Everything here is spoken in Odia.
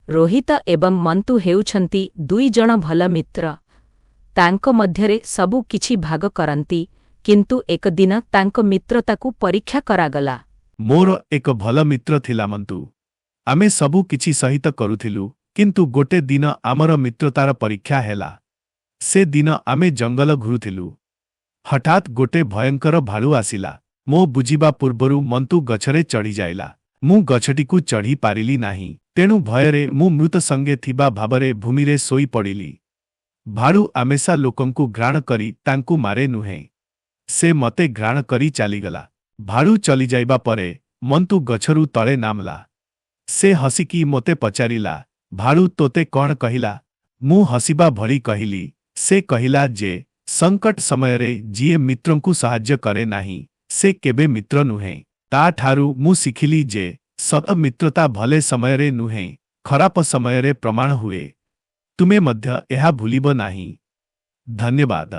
ରୋହିତ ଏବଂ ମନ୍ତୁ ହେଉଛନ୍ତି ଦୁଇଜଣ ଭଲ ମିତ୍ର। ତାଙ୍କ ମଧ୍ୟରେ ସବୁ କିଛି ଭାଗ କରନ୍ତି, କିନ୍ତୁ ଏକ ଦିନ ତାଙ୍କ ମିତ୍ରତାକୁ ପରୀକ୍ଷା କରାଗଲା। ମୋର ଏକ ଭଲ ମିତ୍ର ଥିଲା ମନ୍ତୁ। ଆମେ ସବୁ କିଛି ସହିତ କରୁଥିଲୁ, କିନ୍ତୁ ଗୋଟେ ଦିନ ଆମର ମିତ୍ରତାର ପରୀକ୍ଷା ହେଲା। ସେ ଦିନ ଆମେ ଜଙ୍ଗଲ ଘୁରୁଥିଲୁ। ହଠାତ୍ ଗୋଟେ ଭୟଙ୍କର ଭାଲୁ ଆସିଲା। ମୋ ବୁଝିବା ପୂର୍ବରୁ ମନ୍ତୁ ଗଛରେ ଚଢ଼ିଯାଇଲା। ମୁଁ ଗଛଟିକୁ ଚଢ଼ି ପାରିଲି ନାହିଁ, ତେଣୁ ଭୟରେ ମୁଁ ମୃତ ସଙ୍ଗେ ଥିବା ଭାବରେ ଭୂମିରେ ଶୋଇପଡ଼ିଲି। ଭାଲୁ ଆମେଶା ଲୋକଙ୍କୁ ଘ୍ରାଣ କରି ତାଙ୍କୁ ମାରେ ନୁହେଁ। ସେ ମତେ ଘ୍ରାଣ କରି ଚାଲିଗଲା। ଭାଲୁ ଚଲିଯାଇବା ପରେ ମନ୍ତୁ ଗଛରୁ ତଳେ ନାମଲା। ସେ ହସିକି ମୋତେ ପଚାରିଲା, ଭାଲୁ ତୋତେ କଣ କହିଲା? ମୁଁ ହସିବା ଭଳି କହିଲି, ସେ କହିଲା ଯେ ସଙ୍କଟ ସମୟରେ ଯିଏ ମିତ୍ରଙ୍କୁ ସାହାଯ୍ୟ କରେ ନାହିଁ, ସେ କେବେ ମିତ୍ର ନୁହେଁ। ତାଠାରୁ ମୁଁ ଶିଖିଲି ଯେ ସତ ମିତ୍ରତା ଭଲ ସମୟରେ ନୁହେଁ, ଖରାପ ସମୟରେ ପ୍ରମାଣ ହୁଏ। ତୁମେ ମଧ୍ୟ ଏହା ଭୁଲିବ ନାହିଁ। ଧନ୍ୟବାଦ।